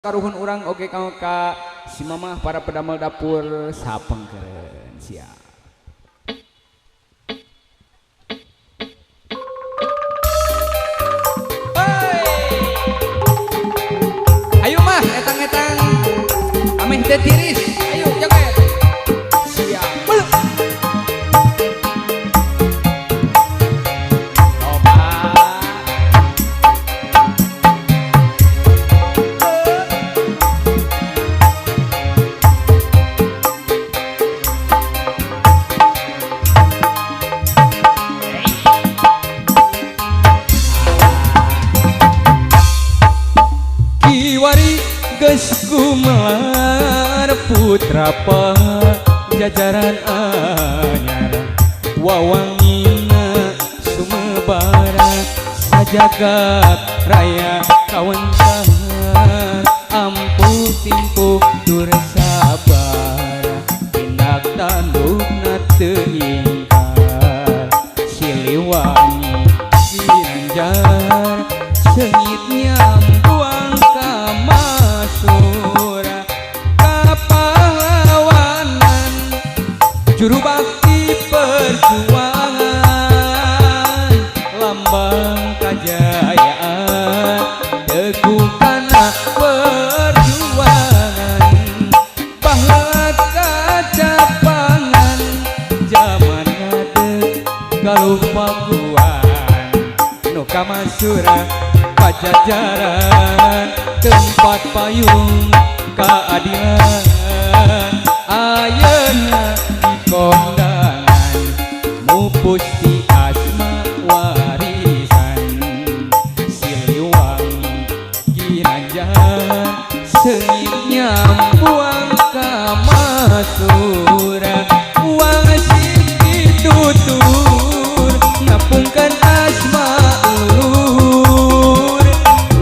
Karuhun urang oge kanggo ka si mamah para pedamel dapur sapengkeureun siap. Ayo mah etang-etang ameh teu tiris, ayo joget. Siap. Kiwari geus gumelar putra pajajaran anyar wawangina sumebara sajagat raya kawentar ampuh timpuh tur sabar tindak tandukna teu ingkar Siliwangi Ginanjar seungit nyambuang ka masura kapahlawanan juru bakti perjuangan lambang kajayaan teguh kana perjuangan baheula kacapangan jaman ngadeg galuh pakuan nu kamasura pajajaran tempat payung keadilan ayeuna dikondangan mupus di asma warisan Siliwangi Ginanjar seungit nyambuang ka masura wangsit pitutur ngapungkeun asma luhur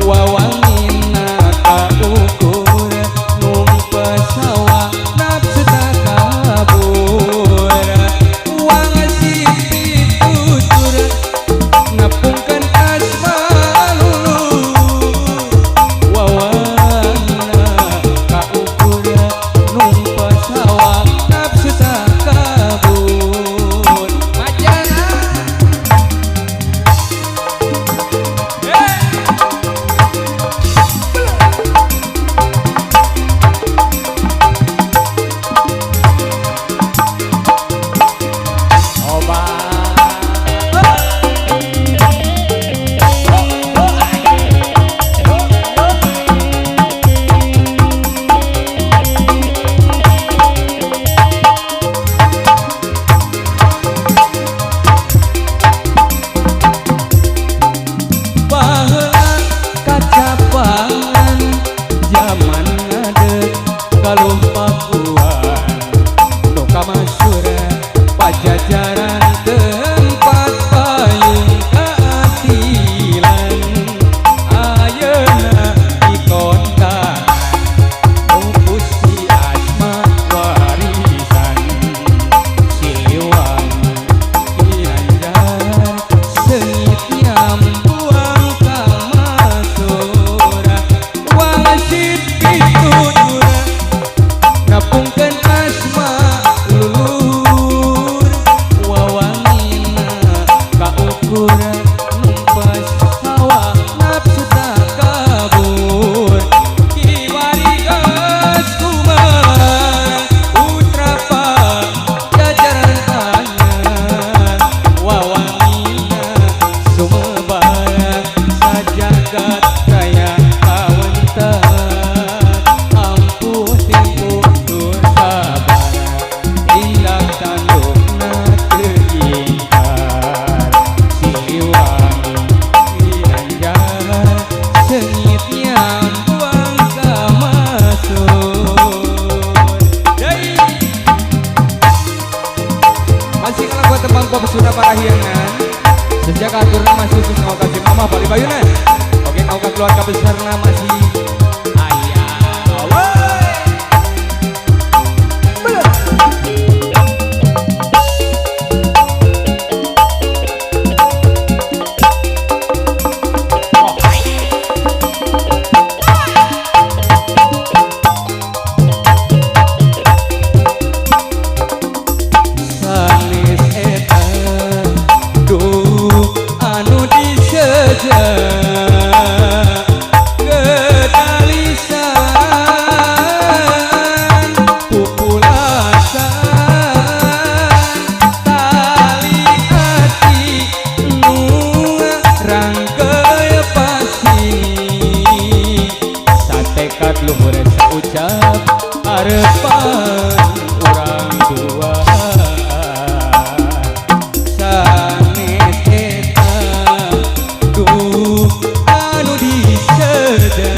wawangina kaukur numpes hawa nafsu takabur wangsit pitutur ngapungkeun asma luhur wawangina kaukur numpes hawa nafsu takabur macana. Baheula kacapangan jaman ngadeg galuh pakuan nu kamasura pajajaran tempat payung keadilan ayeuna dikondangan mupus di asma warisan Siliwangi Ginanjar seungit nyambuang ka masura wangsit pitutur ngapungkeun asma luhur wawangina kaukur numpes hawa nafsu takabur kiwari geus kumaha putra pajajaran anyar wawangina sumebara sajagat raya kawentar ampuh timpuh tur sabara tindak tandukna teu ingkar Siliwangi Ginanjar seungit nyambuang ka masur. Deui masih ngalakuan tembang pop Sunda Parahyangan sejak aturna masih khusus ngau ka si mamah Bali Bayunan oke ngau ka keluarga besarna masih ayah. Woi. Satekad luhur saucap arepan urang tua sanes eta duh anu diseda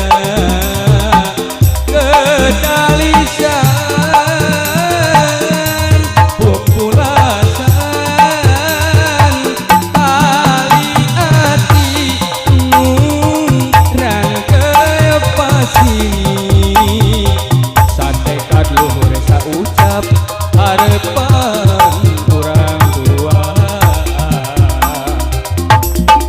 ketalisan populasan tali ati nu rangkep pasini satekad luhur saucap arepan urang tua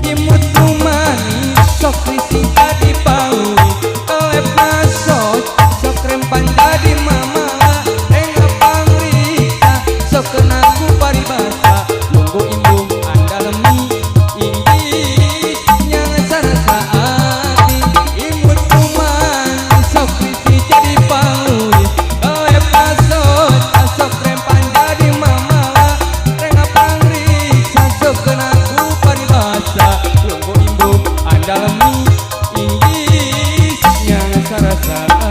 imut nu manis sok risih jadi paui kelep masok sok rempan jadi mamala engga pangrita sok kena ku paribasa lungguh imbung andalemi inggih yang sarasa ati imut nu manis sok risih jadi paui kelep masok sok rempan jadi mamala engga pangrita sok kena ku paribasa lungguh imbung andalemi inggih yang sarasa ati.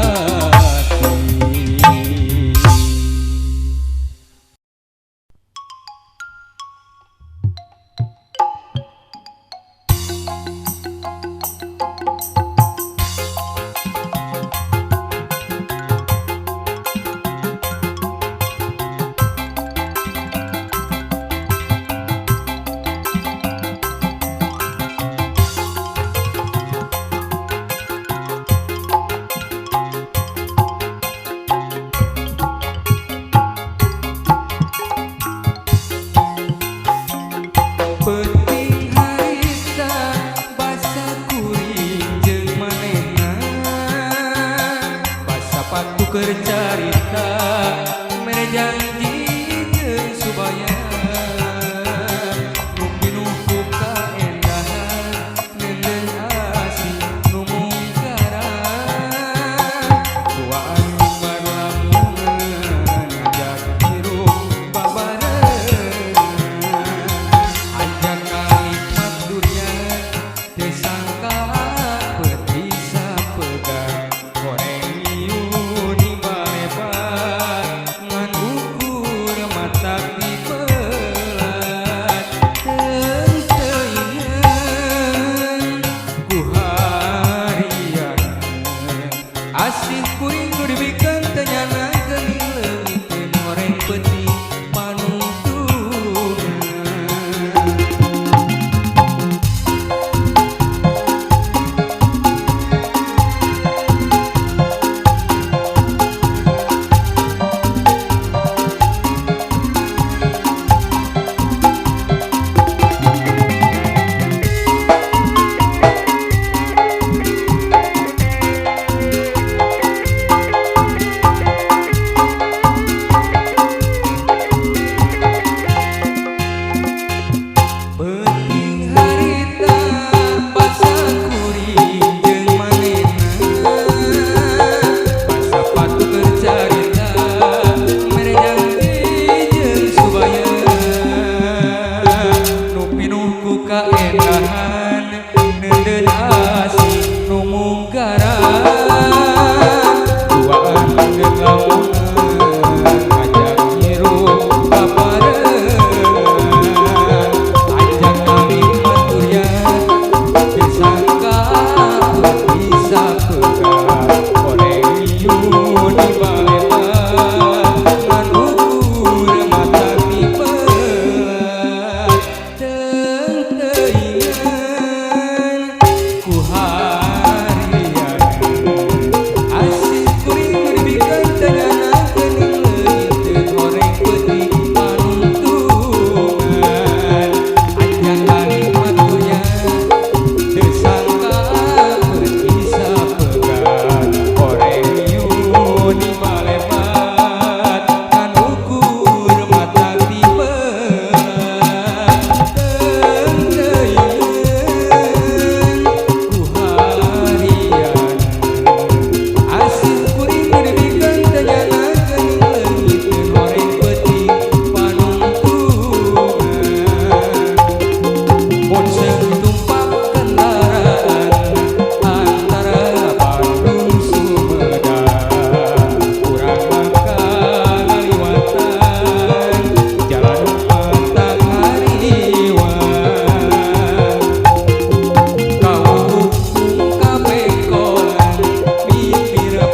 Penting harita basa kuring jeung manehna basa patuker carita mere janji jeung subaya nu pinuh ku kaendahan neundeun asih nu mungkaran duaan marlamuneun ngajak hirup babarengan ajak nikmat dunia teu sangka peuting sapegang goreng ieu malebat ngan ukur mata dipelat teuing ku harian asih kuring nu dibikeun teu nyana geuning leungit teh ngoreng peuting panungtungan.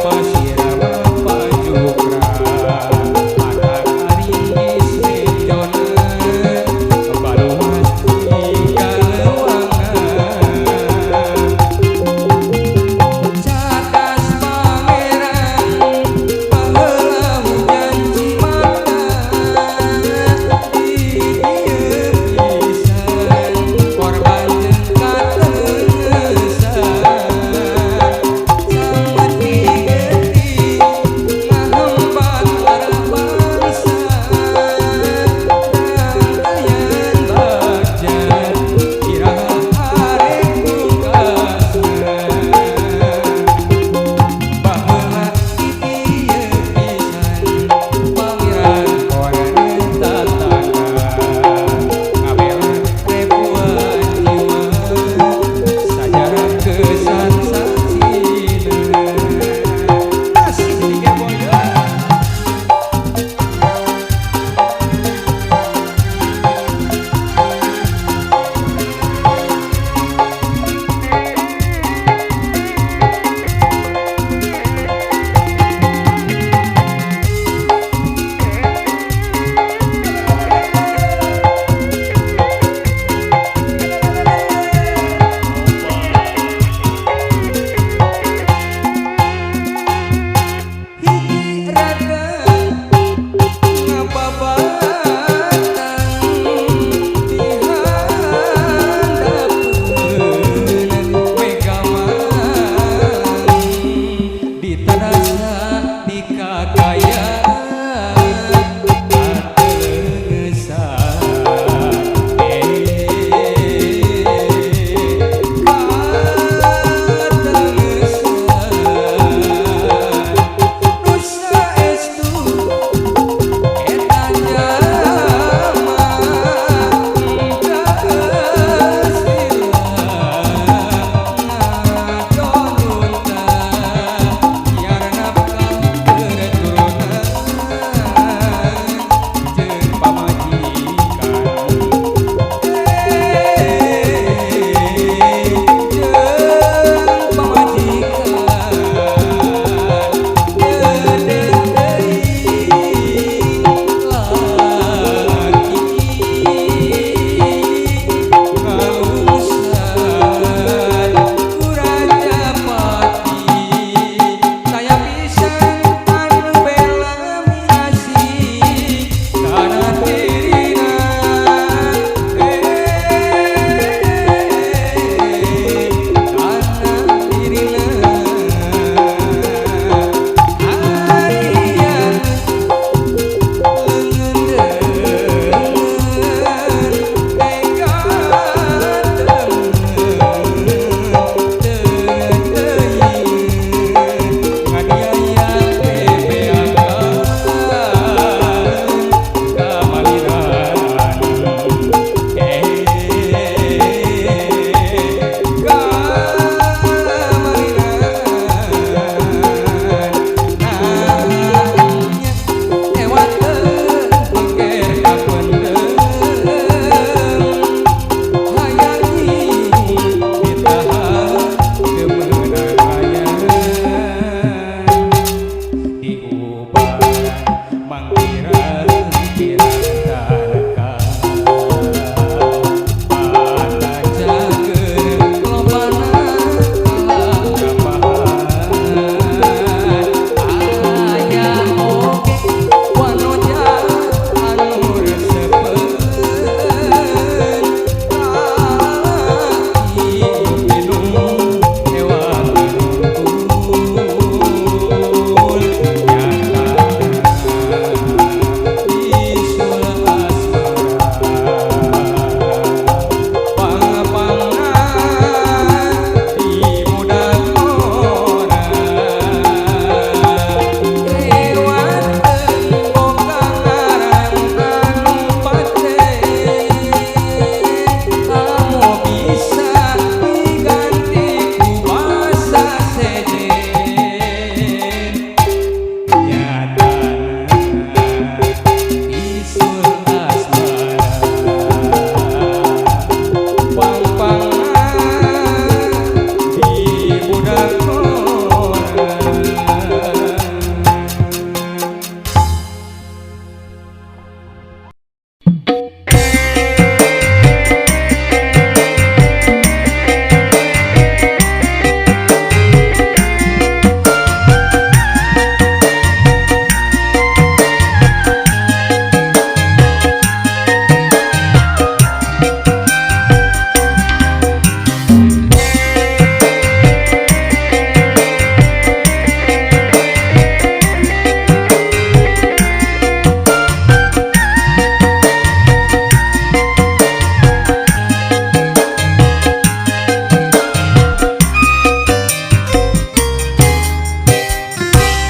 Pasirama pajukra Anak aringgis mejona Baluas di kalewangan. Cadas pangeran baheula hujan cimata di dieu pisan korban jeung katengesan. Sameti geuting.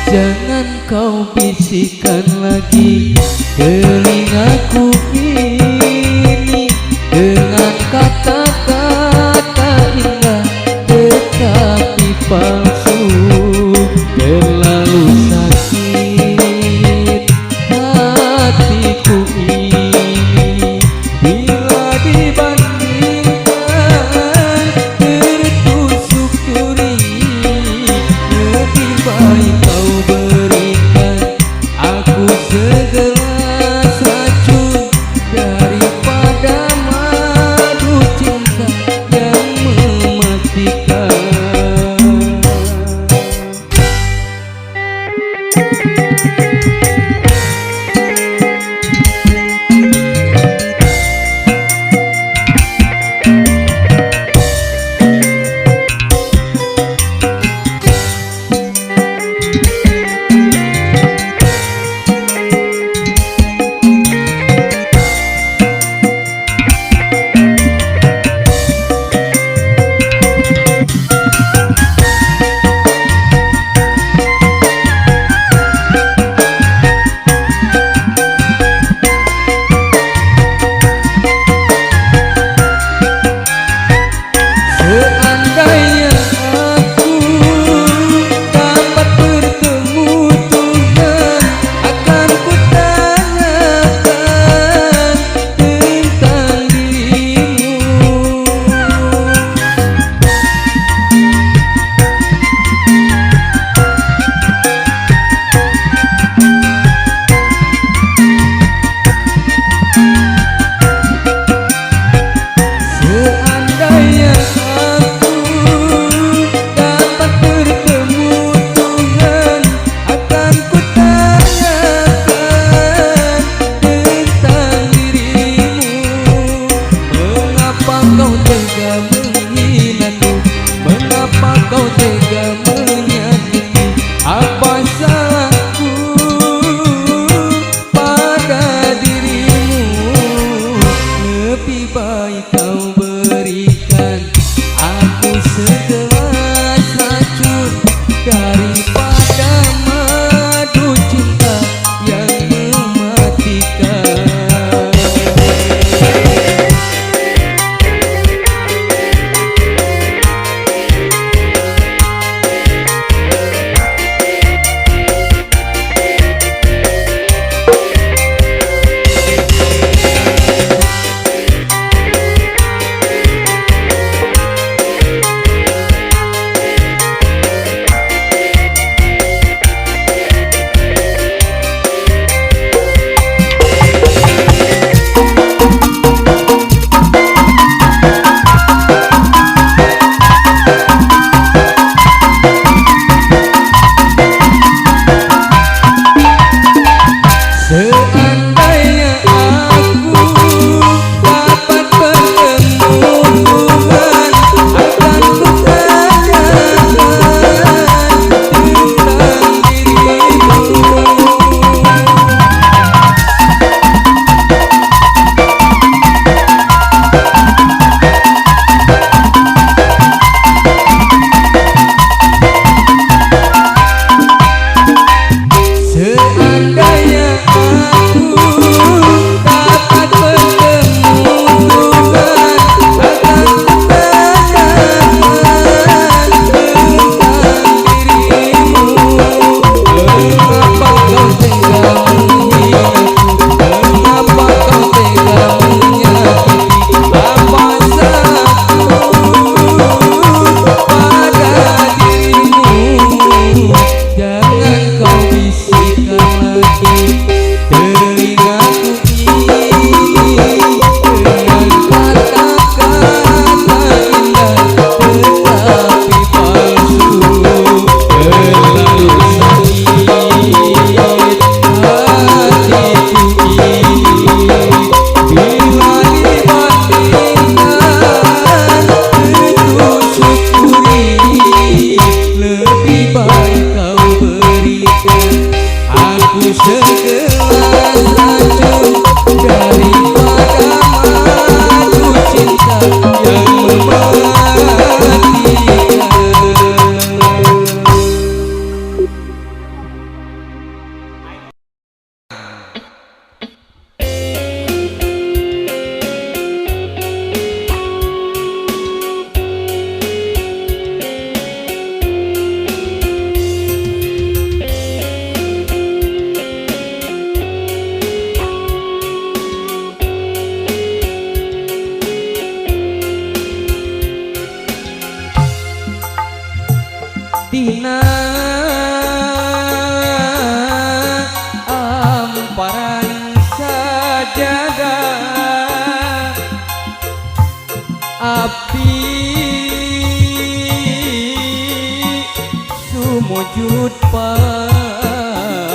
Jangan kau bisikan lagi telingaku ini dengan kata-kata indah tetapi palsu. Terlalu sakit hatiku ini bila dibandingkan tertusuk duri. Lebih baik kau berikan aku segelas racun daripada madu cinta yang mematikan.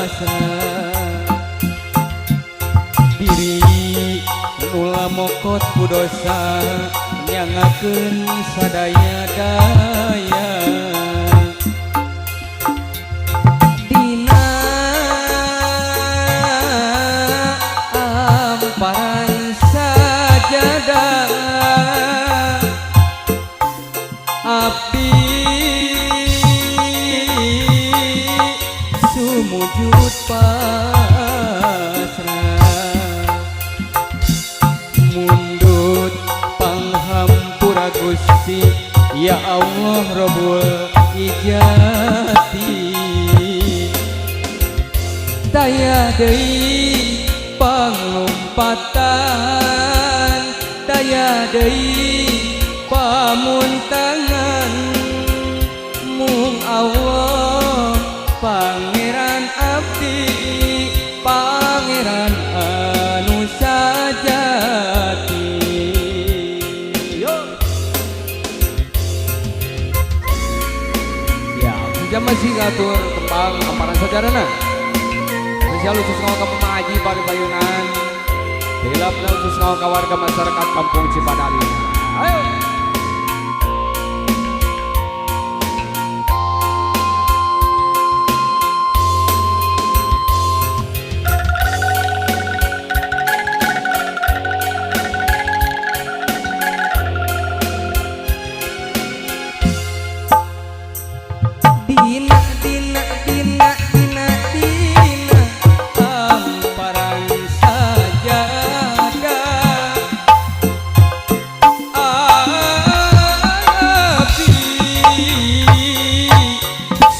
pasrah diri nula mokot ku dosa nyangakeun sadaya daya dina amparan sajadah abdi sumujud pasrah mundut panghampura Gusti ya Allah Rabbul Ijati daya deui panglompatan daya deui pamuntangan mung Allah pangeran abdi pangeran anu sajati. Yo ya jam masih ngatur tembang amparan sajarana spesial khusus ngau ka Mama Haji Bali Bayunan dilapna khusus ngau ka warga masyarakat Kampung Cipadali. Ayo dina dina dina dina dina amparan sajadah abdi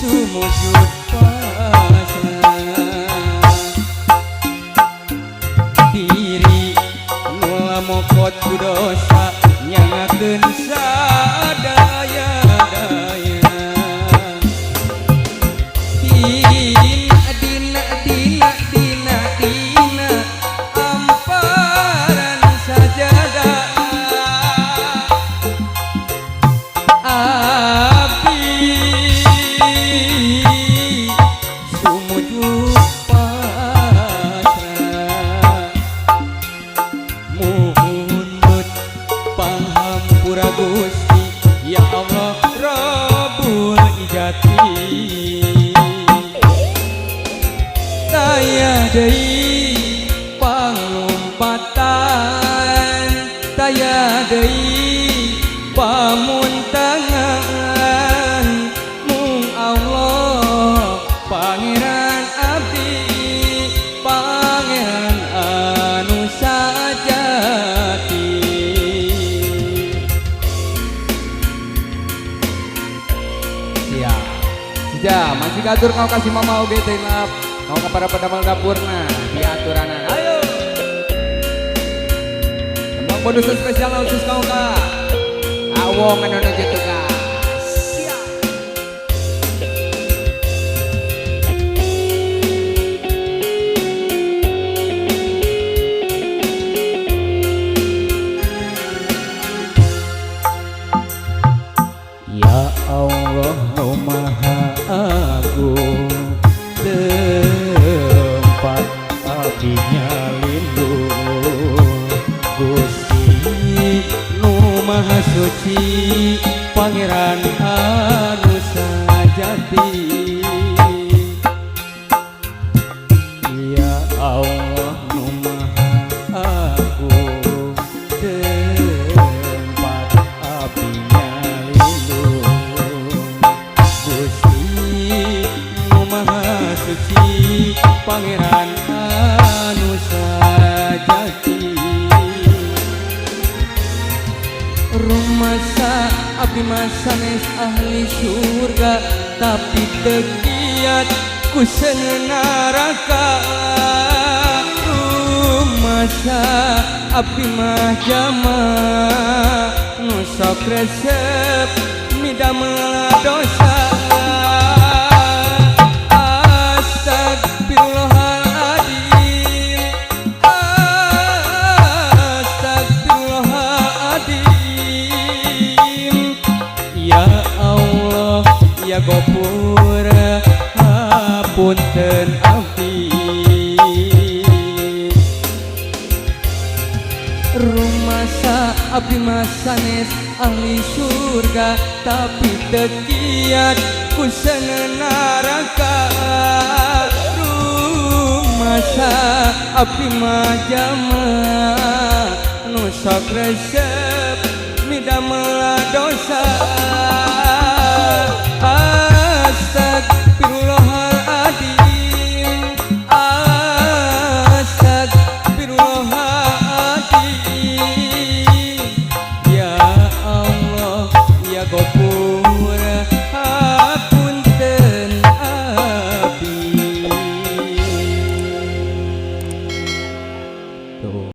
sumujud pasrah diri nula mokot ku dosa nyangakeun sadaya daya dina dina dina dina dina amparan sajadah abdi sumujud pasrah mundut panghampura Gusti ya Allah Rabbul Ijati daya deui panglompatan daya deui pamuntangan mung Allah pangeran abdi pangeran anu sajati. Ya, sija masih gatur kau kasih mama oge teh lap. Mau ke para pedamel dapurna diaturanan. Ayo. Tembang bonus spesial khusus kau ka. Awong anu nuju tugas. Ya Allah nu Maha Agung tempat abdi nyalindung Gusti nu Maha Suci Pangeran anu sajati. Ya Allah nu Maha Agung tempat abdi nyalindung Gusti nu Maha Suci Pangeran anu sajati. Rumasa abdi masanes ahli surga tapi tegiat ku neraka. Rumasa abdi mah jama nu sok resep midamel dosa. Astagfirullahaladzim, astagfirullahaladzim. Ya Allah ya Ghafur. Hapunten abdi. Rumasa abdi mah sanes ahli surga, tapi teu kiat ku neraka. Rumasa abdi mah jamaah nu sok resep midamel dosa. Astagfirullahaladzim, astagfirullahaladzim. Ya Allah, ya Gofur, hapunten abdi. Tuh.